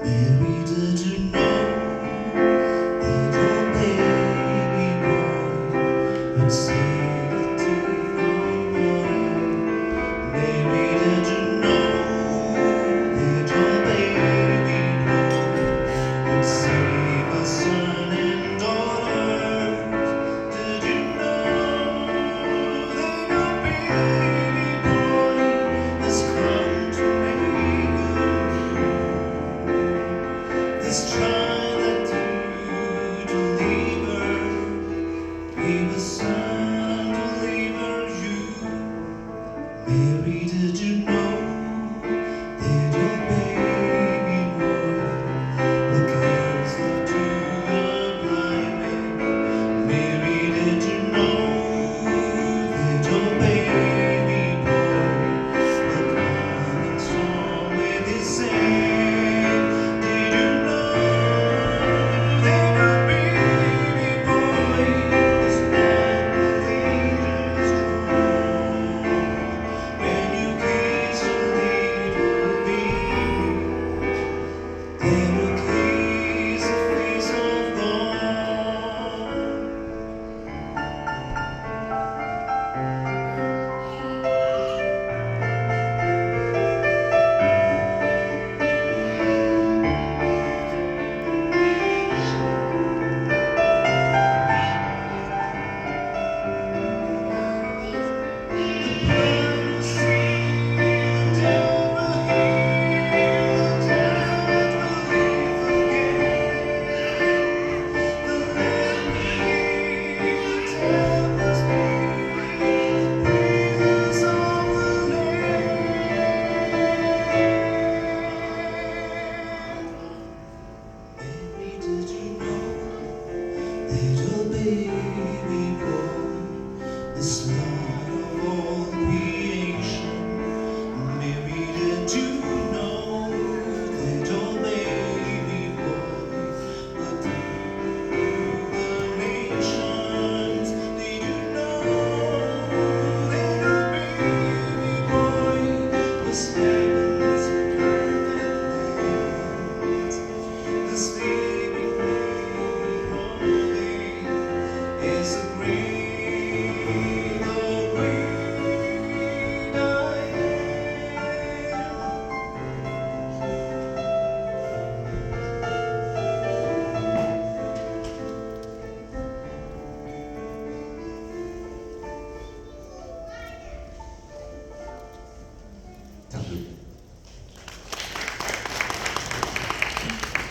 Mary, did you know that your baby boy would save the town? Mary, did you know that your baby boy would save a son and daughter? Did you know that your baby boy has come to make a home? This child